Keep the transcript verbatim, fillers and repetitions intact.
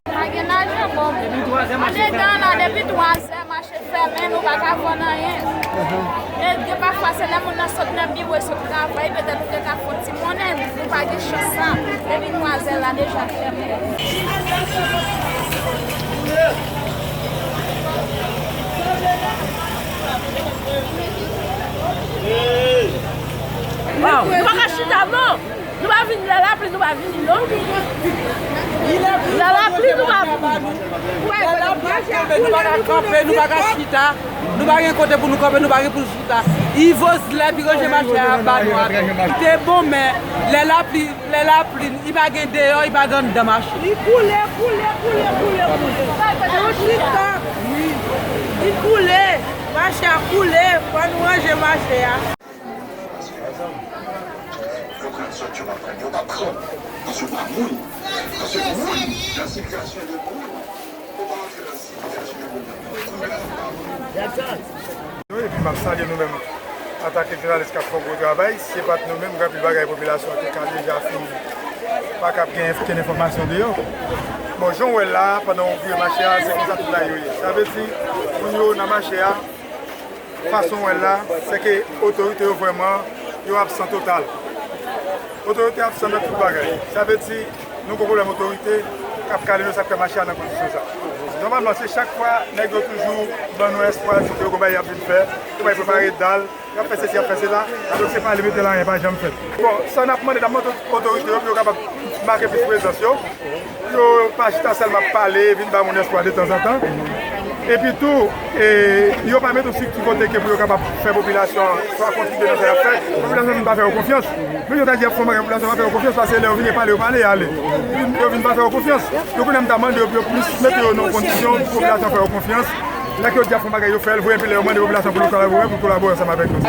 Pa gen lajan, bon. Andedan la, depi twazè, mache fèmen, nou pa ka vann anyen. E gen pafwa, se lè moun nan sot nan biwo, e sot travay, petèt nou te ka fè yon ti monnen, nou pa gen chans sa. Depi twazè la, deja fèmen. Waw, nou pa ka chita, non! Nou pa vini lè lapli, nou pa vini, non. Lè lapli, nou pa vini. Lè lapli ap tonbe, nou pa ka kanpe, nou pa ka chita. Nou pa gen kote pou nou kanpe, nou pa gen pou nou chita. Ivo Zlè pi ranje mache a ba nou atè. Te bon, men lè lapli, lè lapli, li pa gen deyò, li pa gen anndan mache. Li koule, koule, koule, koule, koule. Nou chita. Li koule. Mache a koule. Fò nou ranje mache a. Paske, mezanmi, yo pran zòt, yo pa pran, yo pa pran. Paske yo pa moun. Paske moun nan sitiyasyon de moun, ou pa antre nan sitiyasyon de moun. Epi m ap salye nou menm, antanke jounalis k ap fè yon gwo travay. Si se pa t nou menm, gen anpil bagay popilasyon an te ka deja fin pa k ap gen okenn enfòmasyon de yo. Bon, jan w wè l la, pandan w vire mache a, se konsa tout bagay yo ye. Sa vle di, moun yo nan mache a, fason w wè l la, se ke otorite yo vrèman, yo absan total. Otorite absan nan tout bagay. Sa vle di, nou gon pwoblèm otorite k ap kale nou, sa k fè mache a nan kondisyon sa. Nòmalman, se chak fwa nèg yo toujou ban nou espwa, di ke gon bagay y ap vin fè, gon bagay prepare dal, y ap fè sesi, y ap fè sela. Alò se pa li mete la, anyen pa janm fèt. Bon, sa n ap mande, n ap mande otorite yo pou yo kapab make plis prezans yo. Yo pa chita sèlman ap pale, vin ba moun espwa detanzantan. Epi tou, e, yo pa met yon estrikti kote ke pou yo kapab fè popilasyon an swa kontribye nan sa y ap fè. Popilasyon an vin pa fè yo konfyans. Men yo ta di y ap fè yon bagay, popilasyon pa fè yo konfyans, paske lè yo vin pale, yo pale, y ale. Yo vin pa fè yo konfyans. Donk, kounye a m ta mande yo pou yo plis mete yo nan yon kondisyon pou popilasyon fè yo konfyans. Lè ke yo di y ap fè yon bagay, yo fè l vre, epi lè yo mande popilasyon pou yo kolabore, pou kolabore ansanm avèk nou.